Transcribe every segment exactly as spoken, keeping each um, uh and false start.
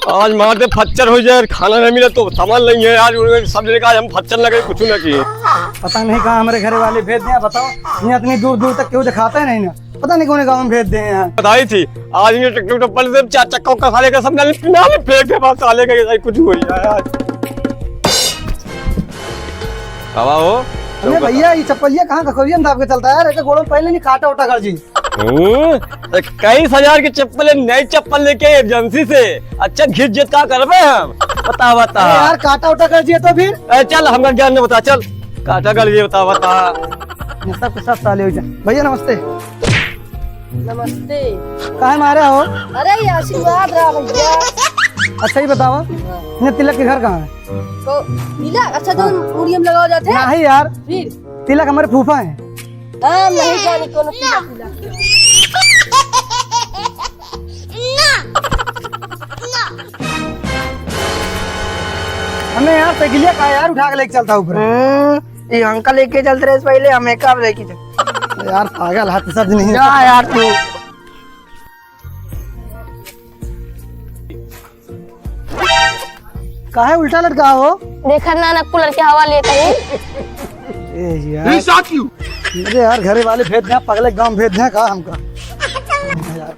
आज मार दे फच्चर हो जाए, खाना नहीं मिला तो सामान नहीं है। आज उन्होंने सब जने का आज हम फच्चर ना करें, कुछ ना किए। पता नहीं कहाँ हमरे घरे वाले भेज दिया, बताओ। ये इतनी दूर दूर तक क्यों दिखाता है नहीं ना, पता नहीं कौन गाँव में भेज दिए हैं। बताई थी, आज ये टिकटॉक पर से चार चक्का का साले का सब नाले, नाले फेंक दे, बस साले का ऐसा ही कुछ हुआ है आज। हवा हो? अरे भैया, ये चप्पलिया कहाँ का कोरियन दाब के चलता है यार? एक गोड़ों पहले नहीं काटा उटा कर जी। हम्म, इक्कीस हजार की चप्पल है, नई चप्पल लेके एजेंसी से। अच्छा घिस जित का करबे हम? बता, बता। अरे यार, काटा उटा कर दिया तो फिर? ए, चल, हमका ज्ञान नहीं बता, चल। काटा कर दिया, बता, बता। ये सब के सब साले हो जाए। भैया, नमस्ते। नमस्ते। काहे मारे हो? अरे, ये आशीर्वाद रहा भैया। अच्छा, ये बताओ, हाँ। ये तिलक के घर कहाँ है? तो तिलक? अच्छा, जो हाँ। मुड़िया में लगावा जाते हैं? नहीं यार। फिर? तिलक हमारे फूफा हैं। हम नहीं जानी कोनो तिलक उलक। हमें यार साइकिलिया का यार उठा के लेके चलता ऊपर। हम्म, ये अंकल लेके चलते रहे पहले, हमें कब लेके चल? यार पागल हाथ सब नहीं। जा यार तू। काहे उल्टा लटका हो? देखा ना, ना कूलर के हवा लेता है। ए यार। अरे यार, घरे वाले भेज दिया, पगले गांव भेज दिया का हमका? यार।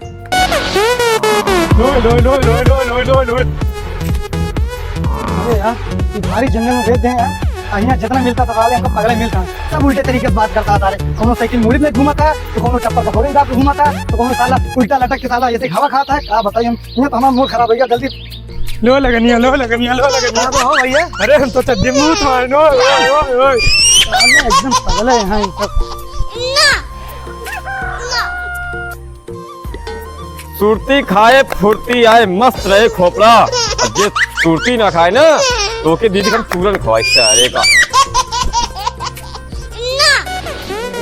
अरे यार, ये भारी जंगल में भेज दे यार। आ, यहाँ जितना मिलता था साले, हमको पगले मिलता। सब उल्टे तरीके से बात करता था रे। कोनो साइकिल मुड़ी में घुमाता, तो कोनो चप्पल पकौड़े डाल के घुमाता, तो कोनो साला उल्टा लटक के साला ऐसे हवा खाता है। का बताइए हम, यहाँ तो हमारा मूड खराब हो गया। जल्दी लो लगनिया, लो लगनिया, लो लगनिया। हाँ, तो हो भैया। अरे हम तो चड्डी मुंह तो है, नो, ओए, ओए, ओए। साले एकदम पगले हैं ये सब। सुरती खाए फुर्ती आए, मस्त रहे खोपड़ा। और जे सुरती ना खाए ना, तो ओके दीदी हम चूरन खवाई सारे का।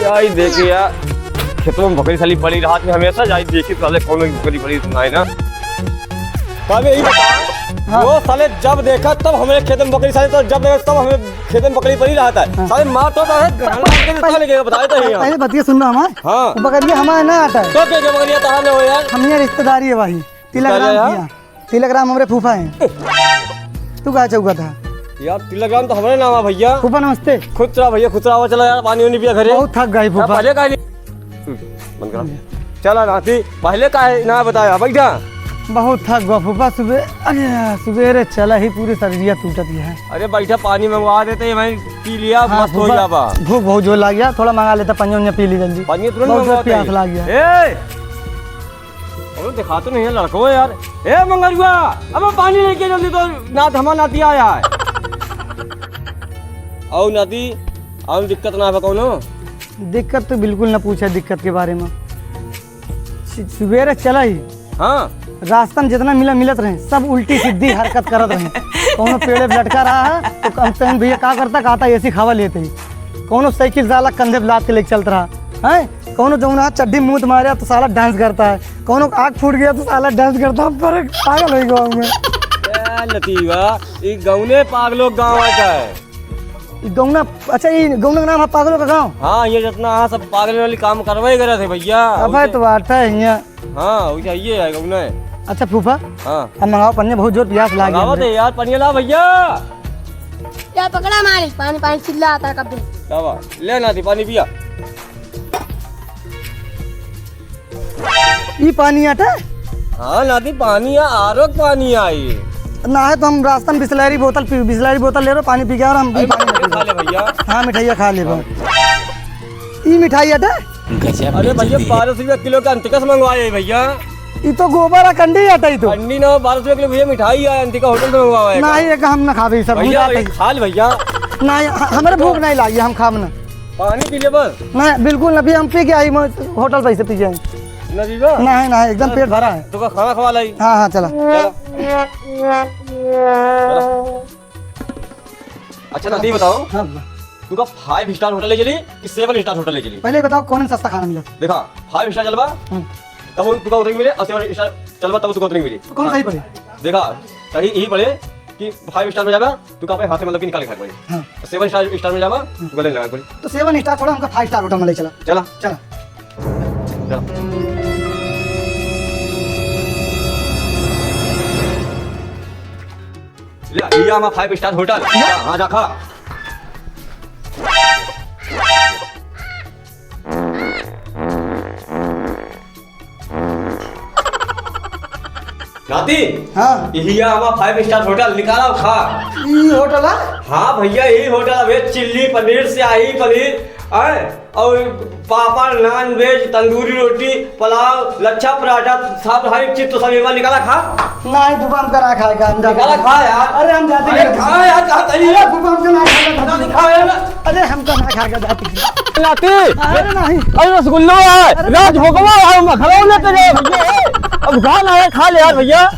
यार, ये देखे यार, खेतवा में बकरी साली पड़ी रहत में हमेशा जाई देखी साले कौन बकरी पड़ी तो ना है ना। तब यही बता, हाँ। वो साले जब देखा तब हमें खेत में बकरी साली, तो जब देखा तब हमें खेत में बकरी पड़ी रहता है। हाँ। साले मार तो है, गांड मार के साले के बताए तो ही हम। पहले बतिया सुन लो हमार। हाँ। वो बकरिया हमारे ना आता है। तो क्या, क्या बकरिया तहार ले हो यार? हम ये रिश्तेदारी है भाई। तिलक राम भैया। तिलक राम हमरे फूफा हैं। तू का चौका था? यार, तिलक राम तो हमरे नाम है भैया। फूफा नमस्ते। खुश रहा भैया, खुश रहा। चला यार, पानी वानी पिया घरे। बहुत थक गई यार, फूफा। पहले काहे नहीं? हम्म, बंद करा। चला नाती, पहले काहे ना बताया, बैठा। बहुत थक गया फूफा, सुबह, अरे, सुबेरे चला ही पूरी शरीरिया टूटत है। अरे बैठा, पानी मंगवा देते हैं, मैं पी लिया, हाँ, मस्त हो फूफा, जाबा। भूख बहुत जोर लाग गया, थोड़ा मंगा लेता, पनिया उनिया पी ली जल्दी। पनिया तुरंत बहुत जोर मंगवाते प्यास हैं। लाग गया। ए! अरे देखा तो नहीं है लड़को यार। ए मंगरुआ, अब पानी लेके जल्दी तो ना धमा नाती आया है। आओ नाती, आओ दिक्कत ना है कौनो? दिक्कत तो बिल्कुल ना पूछा दिक्कत के बारे में। सु-, सुबेरे चला ही। हाँ। रास्ता में जितना मिला मिलत रहे, सब उल्टी सीधी हरकत करत रहे। कौनो पेड़े पे लटका रहा है, तो कम से कम भैया का करता, कहता एसी खावा लेते ही। कौनो साइकिल साला कंधे पे लाद के लेके चलत रहा है। कौनो जौन हाथ चड्डी मूत मारे तो साला डांस करता है, कौनो आँख फूट गया तो साला डांस करता है, पर पागल हो गया हूँ मैं। ए, लतीवा, ई गौने पागलों का गाँव आता है। ई गौना, अच्छा, ई गौना का नाम है पागलों का गाँव? हाँ, ये जितना है सब पागल वाली काम करवाई करे थे भैया। अबे तो बात है यहाँ। हाँ, वैसे ये है गौना है। अच्छा फूफा। हाँ। अब मंगाओ पनिया, बहुत जोर प्यास लाग गया मंगाओ हमरे। दे यार, पनिया ला भैया। क्या पकड़ा मारे, पानी पानी चिल्ला आता है कब। क्या बात? ले नाती, पानी पिया। ई पानी आटा? हाँ नाती, पानी आ, आरो क पानी आई। ना है तो हम रास्ता में बिसलरी बोतल पी, बिसलरी बोतल ले रहे, पानी पी के और हम अरे, पानी मिठाई खा ले भैया। हाँ, मिठाइया खा ले बा। हाँ। ई मिठाई आटा? गजब अरे भैया, बेइज्जती है। बारह सौ रुपया किलो का अंतिकस मंगवाए है भैया। ई तो गोबर आ कंडी आटा ई तो। कंडी ना, बारह सौ रुपया किलो भैया मिठाई है, अंतिका होटल से मंगवाए है। ना, ये हम ना खावे, सब भैया, मुझे ये आता ही। खा ले भैया। ना, ये ह-, हमारे भूख नहीं लागी, हम खाब ना। पानी पी ले बस। नहीं, बिल्कुल ना, अभी हम पी के आई, मैं होटल पे से पी के आई। ना पीबा? नहीं, नहीं, एकदम पेट भरा है। तो का खाना खवा लाई। हाँ, हाँ, चला। चला। चला। अच्छा, नाती, बताओ। हाँ, बोला। तुका five star होटल ले चली कि seven star होटल ले चली? पहले बताओ, कौन सस्ता खाना मिला? देखा, five star चलबा, हाँ। तब तुका उतनी मिले, और seven star चलबा, तब तुका उतनी मिले। तो कौन सही पड़े? देखा, सही यही पड़े कि five star में जाबा, तुका अपने हाथ में मतलब कि निकाल के खाए पड़े। हाँ। Seven star, star में जाबा, हाँ। तुका लेने लगा पड़े। तो seven star छोड़ा, हमका five star होटल में ले चला। चला। चला। चला। ले, ये हमारा five star hotel। हाँ, जा खा। नाती, हाँ। यही है हमारा five star hotel, निकाला खा। ई होटल है? हाँ भैया, यही होटल है, veg chilli पनीर, शाही पनीर, हैं? और पापड़, non veg, तंदूरी रोटी, पुलाव, लच्छा पराठा, सब हर एक चीज तो सब एमा निकाला खा। नहीं, फूफा, हमका ना खाए का, हम जाते निकाला हैं। खा यार। अरे, हम जाते अरे, हैं। खा यार, जाते ही अरे, है। फूफा, हमका ना खाए का, नाती, खा यार। अरे, हमका ना खाए का, जाते हैं। नाती, अरे, नहीं। अरे, रसगुल्ला है, अरे, राजभोगवा है, मखरौने के लिए भैया है। अब खा ना है, खा ले यार भैया।